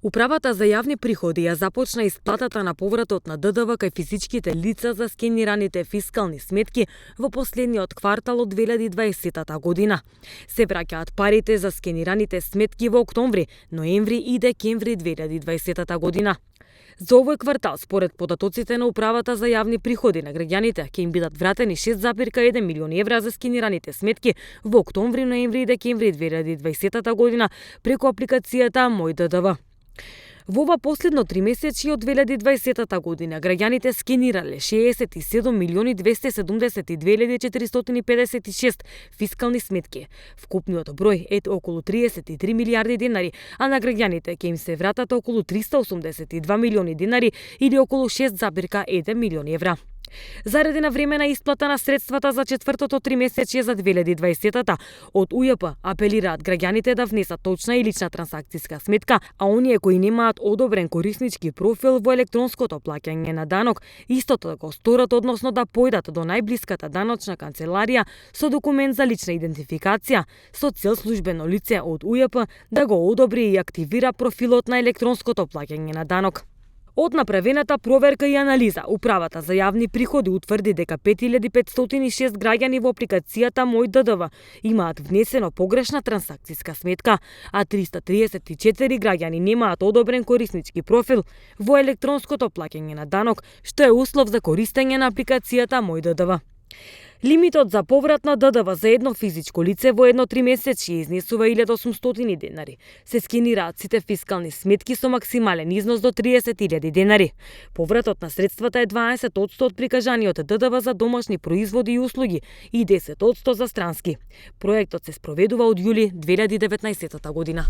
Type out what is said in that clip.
Управата за јавни приходи ја започна исплатата на повратот на ДДВ кај физичките лица за скенираните фискални сметки во последниот квартал од 2020 година. Се враќаат парите за скенираните сметки во октомври, ноември и декември 2020 година. За овој квартал, според податоците на Управата за јавни приходи, на граѓаните ќе им бидат вратени 6,1 милиони евра за скенираните сметки во октомври, ноември и декември 2020 година преку апликацијата Мој ДДВ. Во ова последно 3 месеци од 2020 година граѓаните скенирале 67 милиони 272.456 фискални сметки. Вкупниот број е околу 33 милиарди денари, а на граѓаните ќе им се вратат околу 382 милиони денари или околу 6,1 милиони евра. Заради на времена исплата на средствата за четвртото 3 месечје за 2020-та, од УЈП апелираат граѓаните да внесат точна и лична трансакцијска сметка, а оние кои немаат одобрен кориснички профил во електронското плаќање на данок, истото да го сторат, односно да појдат до најблиската даночна канцеларија со документ за лична идентификација, со цел службено лице од УЈП да го одобри и активира профилот на електронското плаќање на данок. Од направената проверка и анализа, Управата за јавни приходи утврди дека 5506 граѓани во апликацијата Мој ДДВ имаат внесено погрешна трансакцијска сметка, а 334 граѓани немаат одобрен кориснички профил во електронското плаќање на данок, што е услов за користење на апликацијата Мој ДДВ. Лимитот за поврат на ДДВ за едно физичко лице во едно 3 месечје изнесува 1800 денари. Се скенираат сите фискални сметки со максимален износ до 30.000 денари. Повратот на средствата е 20% од прикажаниот ДДВ за домашни производи и услуги и 10% за странски. Проектот се спроведува од јули 2019 година.